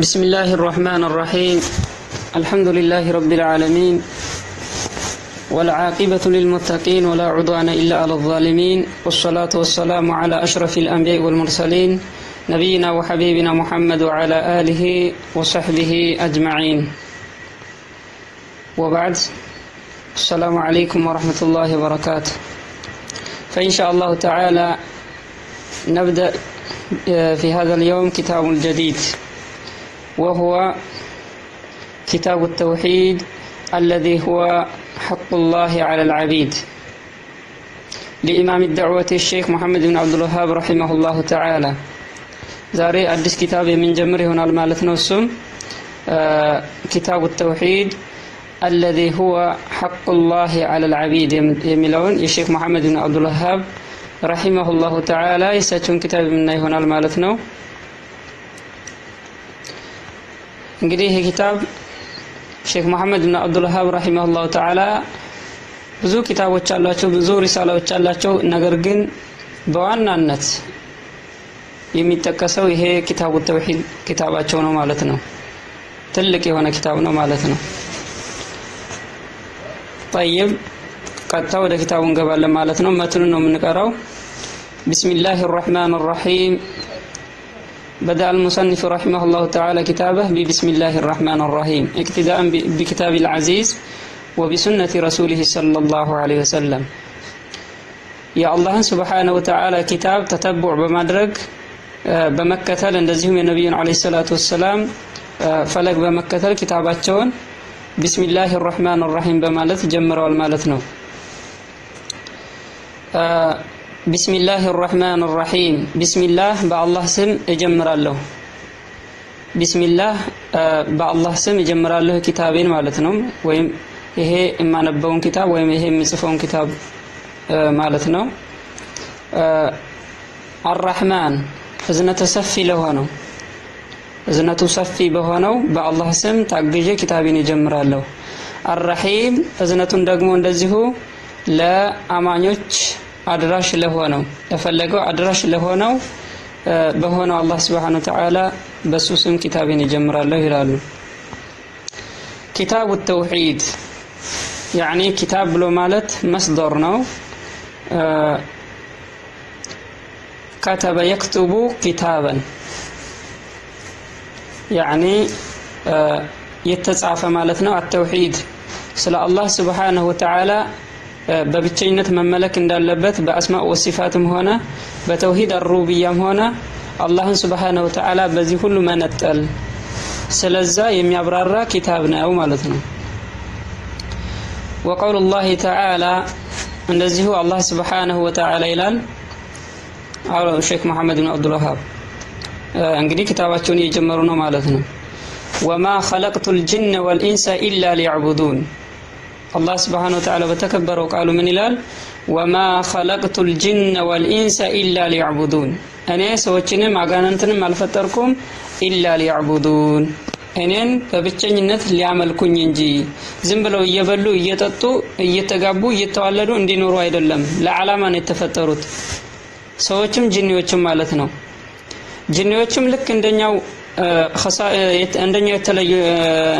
بسم الله الرحمن الرحيم. الحمد لله رب العالمين، والعاقبة للمتقين، ولا عدوان إلا على الظالمين، والصلاة والسلام على أشرف الأنبياء والمرسلين، نبينا وحبيبنا محمد وعلى آله وصحبه أجمعين. وبعد، السلام عليكم ورحمة الله وبركاته. فإن شاء الله تعالى نبدأ في هذا اليوم كتاب جديد، وهو كتاب التوحيد الذي هو حق الله على العبيد، لإمام الدعوة الشيخ محمد بن عبد الوهاب رحمه الله تعالى. ዛሬ አዲስ ኪታብ የምንጀምር ይሆናል ማለት ነው። እሱም كتاب التوحيد الذي هو حق الله على العبيد የሚለውን የሼክ መሐመድ ብን አብዱል ወሃብ رحمه الله تعالى የእሳቸውን ኪታብ የምናይ ይሆናል ማለት ነው። እንግዲህ ይህ ኪታብ ሼክ መሐመድ ብን አብዱል ወሃብ رحمه الله تعالى ብዙ ኪታቦች አሏቸው፣ ብዙ ሪሳላዎች አላቸው። ነገር ግን በዋናነት የሚጠቀሰው ይሄ ኪታቡ ተውሂድ ኪታባቸው ነው ማለት ነው። ትልቅ የሆነ ኪታብ ነው ማለት ነው። طيب ቀጥታ ወደ ኪታቡ እንገባለን ማለት ነው። መትኑን ነው የምንቀራው። بسم الله الرحمن الرحيم. بدأ المصنف رحمه الله تعالى كتابه ببسم الله الرحمن الرحيم اقتداء بكتاب العزيز وبسنة رسوله صلى الله عليه وسلم. يا الله سبحانه وتعالى كتاب تتبع بمدرك በመከተል እንደዚሁም የነብዩን አለይሂ ሰላቱ ወሰላም ፈለግ በመከተል ኪታባቸውን ቢስሚላሂ الرحمن الرحيم በማለት ጀምረዋል ማለት ነው። ቢስሚላሂ الرحمن الرحيم። ቢስሚላህ በአላህ ስም እጀምራለሁ። ቢስሚላህ በአላህ ስም እጀምራለሁ ኪታቤን ማለት ነው። ወይም ይሄ የማነበውን ኪታብ ወይም ይሄ የምጽፈውን ኪታብ ማለት ነው። አርራህማን እዝነተ ሰፊ ለሆነው፣ እዝነቱ ሰፊ በሆነው በአላህ ስም ታግዤ ኪታቤን እጀምራለሁ። አርራሂም እዝነቱን ደግሞ እንደዚሁ ለአማኞች አድራሽ ለሆነው፣ ለፈለገው አድራሽ ለሆነው በሆነው አላህ سبحانه وتعالى በሱ ስም ኪታቤን እጀምራለሁ ይላሉ። كتاب التوحيد يعني ኪታብ ብሎ ማለት مصدر ነው። كتب يكتب كتابا يعني የተጻፈ ማለት ነው። التوحيد ስለ አላህ سبحانه وتعالى በብቸኝነት መመለክ እንዳለበት በ أسماء وصفات ም ሆነ በ توحيد الربوبية ም ሆነ አላህን سبحانه وتعالى በዚህ ሁሉ መነጠል ስለዛ የሚያብራራ ኪታብ ነው ማለት ነው። وقول الله تعالى እንደዚሁ አላህ سبحانه وتعالى ይላል። አዎ ሼክ መሐመድ ብን አብዱል ወሃብ እንግዲህ ኪታባቸውን እየጀመሩ ነው ማለት ነው። وما خلقت الجن والإنس إلا ليعبدون። አላህ سبحانه وتعالى በተከበረው ቃሉ ምን ይላል? وما خلقت الجن والإنس إلا ليعبدون፣ እኔ ሰዎችንም አጋንንትንም አልፈጠርኩም إلا ليعبدون፣ እኔን በብቸኝነት ሊያመልኩኝ እንጂ ዝም ብለው እየበሉ እየጠጡ እየተጋቡ እየተዋለዱ እንዲኖሩ አይደለም። ለዓላማ ነው የተፈጠሩት ሰዎችም ጂኒዎችም ማለት ነው። ጂኒዎችም ልክ እንደኛው እንደኛው የተለዩ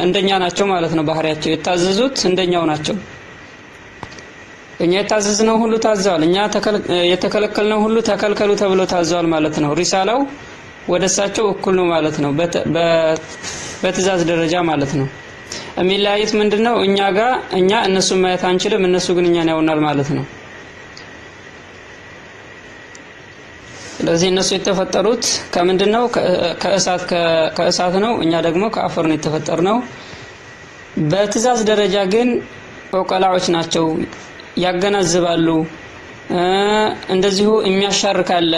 እንደኛ ናቸው ማለት ነው። ባህሪያቸው የታዘዙት እንደኛው ናቸው። እኛ የታዘዝነው ሁሉ ታዘዋል። እኛ የተከለከልነው ሁሉ ተከልከሉ ተብሎ ታዘዋል ማለት ነው። ሪሳላው ወደ እሳቸው እኩል ነው ማለት ነው። በትእዛዝ ደረጃ ማለት ነው። የሚለያዩት ምንድነው? እኛ ጋር እኛ እነሱን ማየት አንችልም፣ እነሱ ግን እኛን ያውናል ማለት ነው። ስለዚህ እነሱ የተፈጠሩት ከምንድነው? ከእሳት ነው። እኛ ደግሞ ከአፈር ነው የተፈጠርነው። በትእዛዝ ደረጃ ግን ዑቀላዎች ናቸው፣ ያገናዝባሉ። እንደዚሁ የሚያሻርክ አለ።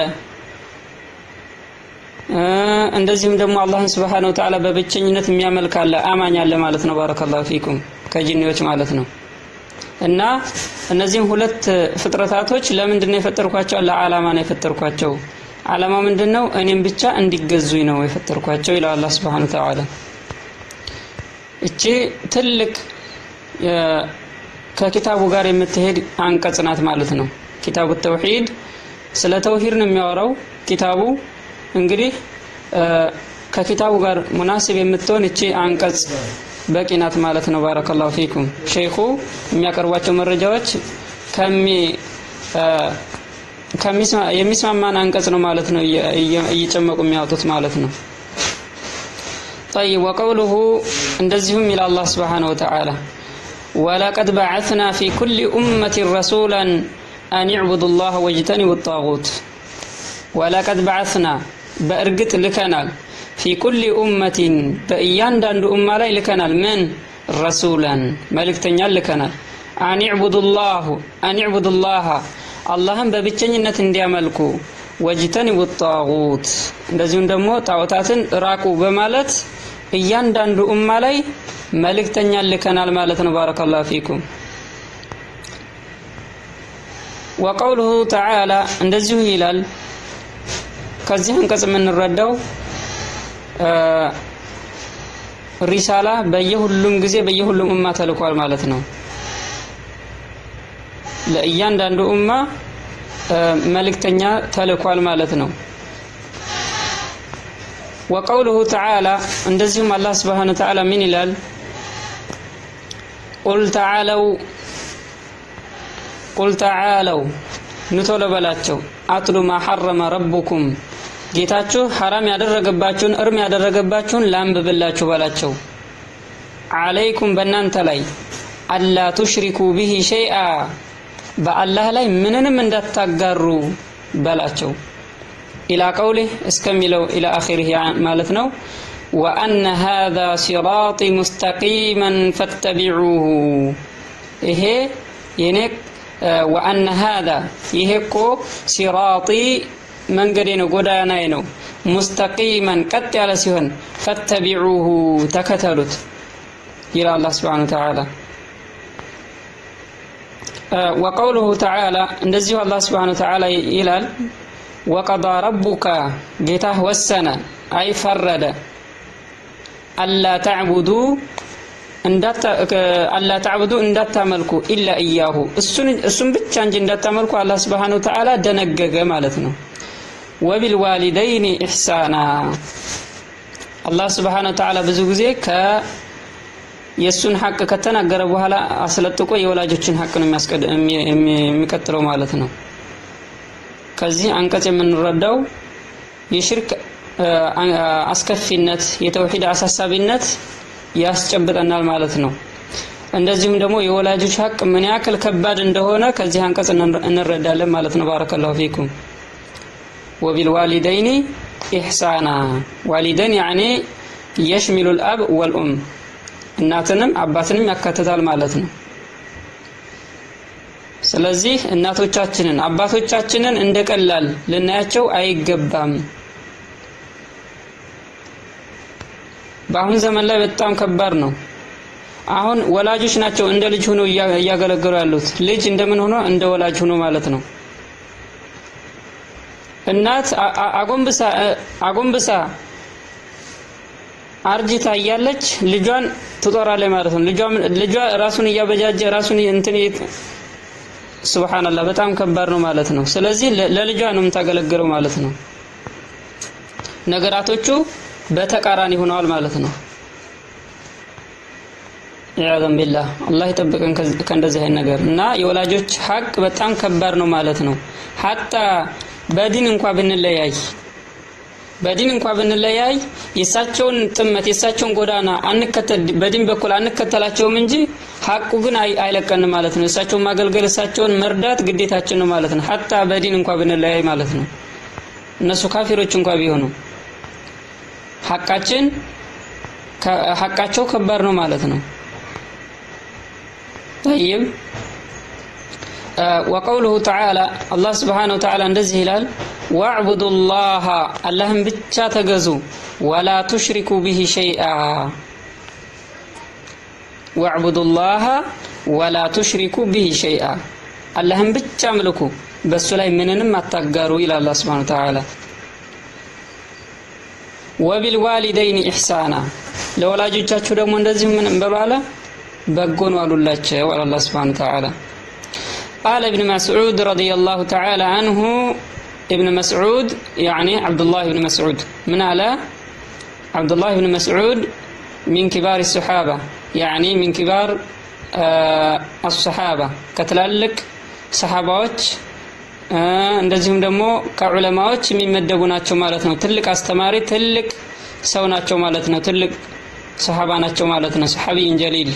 እንደዚሁም ደግሞ አላህን سبحانه وتعالى በብቸኝነት የሚያመልክ አለ፣ አማኝ አለ ማለት ነው። بارك الله فيكم ከጂኒዎች ማለት ነው። እና እነዚህም ሁለት ፍጥረታቶች ለምንድን ነው የፈጠርኳቸው? ለዓላማ ነው የፈጠርኳቸው። ዓላማው ምንድነው? እኔም ብቻ እንዲገዙኝ ነው የፈጠርኳቸው ይላል አላህ سبحانه وتعالى። እቺ ትልቅ ከኪታቡ ጋር የምትሄድ አንቀጽ ናት ማለት ነው። ኪታቡ ተውሂድ ስለ ተውሂድ ነው የሚያወራው ኪታቡ። እንግዲህ ከኪታቡ ጋር ሙናሲብ የምትሆን እቺ አንቀጽ በቂ ናት ማለት ነው። ባረከላሁ ፊኩም። ሼኹ የሚያቀርቧቸው መረጃዎች የሚስማማን አንቀጽ ነው ማለት ነው፣ እየጨመቁ የሚያወጡት ማለት ነው። ጠይብ ወቀውሉሁ እንደዚሁም ይላል አላህ ስብሓነሁ ወተዓላ ወለቀድ በዐትና ፊ ኩሊ ኡመትን ረሱላን አን ዕቡዱ ላህ ወጅተኒቡ ጣጉት። ወለቀድ በዐትና በእርግጥ ልከናል፣ ፊ ኩሊ ኡመትን በእያንዳንዱ ኡማ ላይ ልከናል። ምን ረሱላን መልእክተኛን ልከናል። አን ዕቡዱ ላህ አላህን በብቸኝነት እንዲያመልኩ፣ ወጅተኒቡ ጣጉት እንደዚሁም ደግሞ ጣዖታትን ራቁ በማለት እያንዳንዱ ኡማ ላይ መልእክተኛን ልከናል ማለት ነው። ባረከላሁ ፊኩም። ወቀውሉሁ ተዓላ እንደዚሁ ይላል። ከዚህ አንቀጽ የምንረዳው ሪሳላ በየሁሉም ጊዜ በየሁሉም ኡማ ተልኳል ማለት ነው። ለእያንዳንዱ ኡማ መልእክተኛ ተልኳል ማለት ነው። ወቀውሉሁ ተዓላ እንደዚሁም አላህ ስብሓነሁ ወተዓላ ምን ይላል? ቁል ተዓለው ኑ ቶሎ በላቸው፣ አትሉ ማ ሐረመ ረቡኩም ጌታችሁ ሐራም ያደረገባችሁን እርም ያደረገባችሁን ላንብብላችሁ በላቸው። ዓለይኩም በእናንተ ላይ አላ ቱሽሪኩ ቢሂ ሸይአ በአላህ ላይ ምንንም እንዳታጋሩ በላቸው። ኢላ ቀውሊህ እስከሚለው ኢላ አኺሪህ ማለት ነው። ወአነ ሃዛ ሲራጢ ሙስተቂመን ፈተቢዑሁ ይሄ የኔ ወአነ ሃዛ ይሄ እኮ ሲራጢ መንገዴ ነው ጎዳናዬ ነው፣ ሙስተቂመን ቀጥ ያለ ሲሆን ፈተቢዑሁ ተከተሉት ይላል አላህ ስብሓነሁ ወተዓላ። ወቀውሉሁ ተዓላ እንደዚሁ አላህ ስብሓነሁ ወተዓላ ይላል ወቀዳ ረቡከ ጌታህ ወሰነ አይ ፈረደ አላ ተዕቡዱ እንዳታመልኩ ኢላ እያሁ እሱን ብቻ እንጂ እንዳታመልኩ አላህ ስብሓነሁ ወተዓላ ደነገገ ማለት ነው። ወቢልዋሊደይኒ ኢሕሳና አላህ ስብሓነሁ ወተዓላ ብዙ ጊዜ የእሱን ሐቅ ከተናገረ በኋላ አስለጥቆ የወላጆችን ሐቅ ነው የሚቀጥለው ማለት ነው። ከዚህ አንቀጽ የምንረዳው የሽርክ አስከፊነት፣ የተውሂድ አሳሳቢነት ያስጨብጠናል ማለት ነው። እንደዚሁም ደግሞ የወላጆች ሐቅ ምን ያክል ከባድ እንደሆነ ከዚህ አንቀጽ እንረዳለን ማለት ነው። ባረከላሁ ፊኩም። ወቢልዋሊደይኒ ኢሕሳና ዋሊደን ያዕኒ የሽሚሉ ልአብ ወልኡም እናትንም አባትንም ያካትታል ማለት ነው። ስለዚህ እናቶቻችንን አባቶቻችንን እንደ ቀላል ልናያቸው አይገባም። በአሁን ዘመን ላይ በጣም ከባድ ነው። አሁን ወላጆች ናቸው እንደ ልጅ ሆነው እያገለገሉ ያሉት። ልጅ እንደምን ሆኖ እንደ ወላጅ ሆኖ ማለት ነው። እናት አጎንብሳ አርጅታ እያለች ልጇን ትጦራለች ማለት ነው። ልጇ ራሱን እያበጃጀ ራሱን እንትን ሱብሃንአላህ በጣም ከባድ ነው ማለት ነው። ስለዚህ ለልጇ ነው የምታገለግለው ማለት ነው። ነገራቶቹ በተቃራኒ ሆነዋል ማለት ነው። ኢያዘን ቢላህ አላህ ይጠብቀን ከእንደዚህ አይነት ነገር እና የወላጆች ሀቅ በጣም ከባድ ነው ማለት ነው። ሀታ በዲን እንኳ ብንለያይ በዲን እንኳ ብንለያይ የእሳቸውን ጥመት የእሳቸውን ጎዳና አንከተል በዲን በኩል አንከተላቸውም እንጂ ሀቁ ግን አይለቀንም ማለት ነው። እሳቸውን ማገልገል እሳቸውን መርዳት ግዴታችን ነው ማለት ነው። ሀታ በዲን እንኳ ብንለያይ ማለት ነው። እነሱ ካፊሮች እንኳ ቢሆኑ ሀቃችን ሀቃቸው ከባድ ነው ማለት ነው። ጠይብ ወቀውሉሁ ተዓላ አላህ ስብሓነሁ ወተዓላ እንደዚህ ይላል ወዕቡዱ ላሃ አላህን ብቻ ተገዙ ወላ ቱሽሪኩ ቢሂ ሸይአ ወዕቡዱ ላሃ ወላ ቱሽሪኩ ቢሂ ሸይአ አላህን ብቻ አምልኩ በእሱ ላይ ምንንም አታጋሩ ይላል አላህ ስብሓነሁ ወተዓላ። ወቢልዋሊደይኒ ኢሕሳና ለወላጆቻችሁ ደግሞ እንደዚሁ ምን በሉ አለ በጎን ዋሉላቸው አለ አላህ ስብሓነሁ ወተዓላ። ቃለ ኢብን መስዑድ ረዲየላሁ ተዓላ አንሁ ኢብን መስዑድ ያዕኒ ዓብዱላህ ኢብን መስዑድ ምን አለ? ዓብዱላህ ብን መስዑድ من كبار الصحابة، يعني من كبار الصحابة ከትላልቅ ሰሓባዎች እንደዚሁም ደግሞ ከዑለማዎች የሚመደቡ ናቸው ማለት ነው። ትልቅ አስተማሪ፣ ትልቅ ሰው ናቸው ማለት ነው። ትልቅ ሰሓባ ናቸው ማለት ነው። صحابي جليل።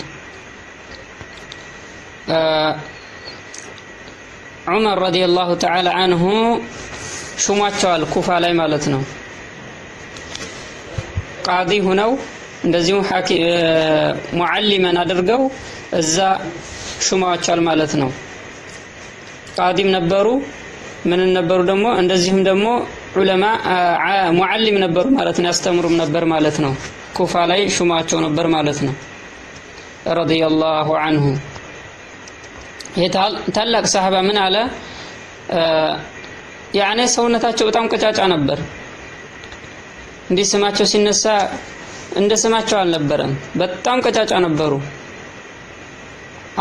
ዑመር رضي الله تعالى عنه ሹሟቸዋል ኩፋ ላይ ማለት ነው። ቃዲ ሁነው እንደዚሁም معلما አድርገው እዛ ሹመዋቸዋል ማለት ነው። ቃዲም ነበሩ፣ ምን ነበሩ ደግሞ እንደዚሁም ደግሞ ዑለማ معلم ነበሩ ማለት ነው። ያስተምሩም ነበር ማለት ነው። ኩፋ ላይ ሹማቸው ነበር ማለት ነው። رضي الله عنه። ይህ ታላቅ ሰሃባ ምን አለ? ያኔ ሰውነታቸው በጣም ቀጫጫ ነበር። እንዲህ ስማቸው ሲነሳ እንደ ስማቸው አልነበረም። በጣም ቀጫጫ ነበሩ።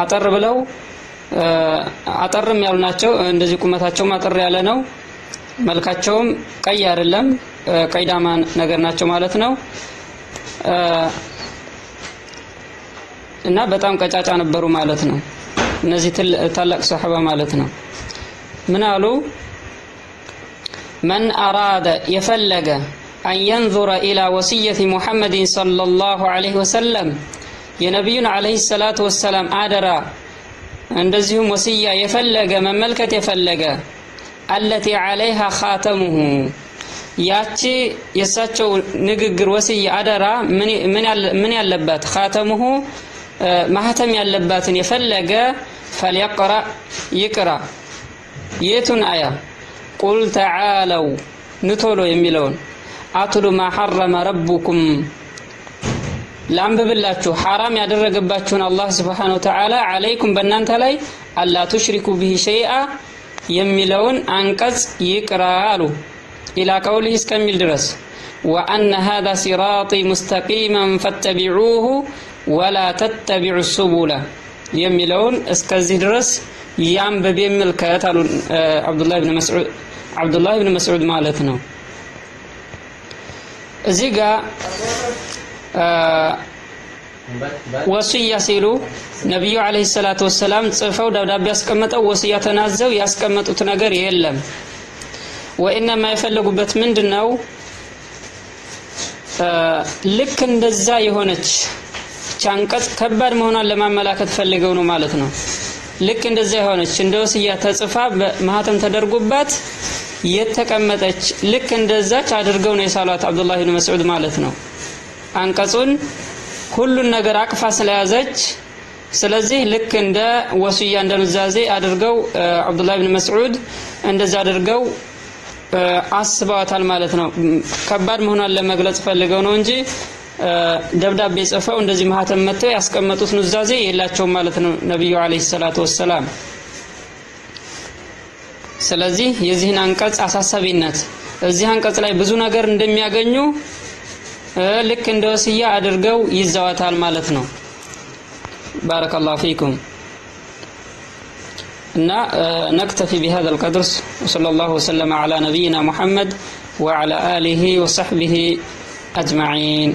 አጠር ብለው አጠርም ያሉ ናቸው። እንደዚህ ቁመታቸውም አጠር ያለ ነው። መልካቸውም ቀይ አይደለም፣ ቀይዳማ ነገር ናቸው ማለት ነው። እና በጣም ቀጫጫ ነበሩ ማለት ነው። እነዚህ ታላቅ ሰሐባ ማለት ነው። ምን አሉ? መን አራደ የፈለገ አን የንዙረ ኢላ ወስየቲ ሙሐመድን ሰለላሁ ዐለይሂ ወሰለም የነቢዩን ዐለይሂ ሰላቱ ወሰላም አደራ እንደዚሁም ወስያ የፈለገ መመልከት የፈለገ አለቲ ዐለይሃ ኻተሙሁ ያቺ የእሳቸው ንግግር ወስያ አደራ ምን ያለባት ኻተሙሁ ማህተም ያለባትን የፈለገ ፈልየቅራ ይቅራ። የቱን አያ? ቁል ተዓለው ንቶሎ የሚለውን አትሉ ማ ሐረመ ረቡኩም ላንብብላችሁ ሐራም ያደረገባችሁን አላህ ስብሓነሁ ወተዓላ ዓለይኩም በእናንተ ላይ አላ ቱሽሪኩ ብሂ ሸይአ የሚለውን አንቀጽ ይቅራ አሉ። ኢላ ቀውሊህ እስከሚል ድረስ ወአነ ሃዛ ሲራጢ ሙስተቂመን ፈተቢዑሁ ወላ ተተቢዑ ሱቡላ የሚለውን እስከዚህ ድረስ ያንብብ የሚልከት አሉ ዓብዱላህ ብን መስዑድ ማለት ነው። እዚህ ጋር ወስያ ሲሉ ነቢዩ ዓለይሂ ሰላቱ ወሰላም ጽፈው ደብዳቤ ያስቀመጠው ወስያ ተናዘው ያስቀመጡት ነገር የለም። ወኢነማ የፈለጉበት ምንድን ነው? ልክ እንደዛ የሆነች አንቀጽ ከባድ መሆኗን ለማመላከት ፈልገው ነው ማለት ነው። ልክ እንደዛ የሆነች እንደ ወስያ ተጽፋ ማህተም ተደርጎባት የተቀመጠች ልክ እንደዛች አድርገው ነው የሳሏት ዓብዱላህ ብን መስዑድ ማለት ነው። አንቀጹን ሁሉን ነገር አቅፋ ስለያዘች ስለዚህ ልክ እንደ ወስያ እንደ ኑዛዜ አድርገው ዓብዱላህ ብን መስዑድ እንደዛ አድርገው አስበዋታል ማለት ነው። ከባድ መሆኗን ለመግለጽ ፈልገው ነው እንጂ ደብዳቤ ጽፈው እንደዚህ ማህተም መጥተው ያስቀመጡት ኑዛዜ የላቸውም ማለት ነው ነቢዩ ዓለይሂ ሰላቱ ወሰላም። ስለዚህ የዚህን አንቀጽ አሳሳቢነት እዚህ አንቀጽ ላይ ብዙ ነገር እንደሚያገኙ ልክ እንደ ወስያ አድርገው ይዘዋታል ማለት ነው። ባረከላሁ ፊኩም። እና ነክተፊ ቢሀዛ ልቀድር ወሰለላሁ ወሰለመ ዐላ ነቢይና ሙሐመድ ወዐላ አሊሂ ወሰሕቢሂ አጅማዒን።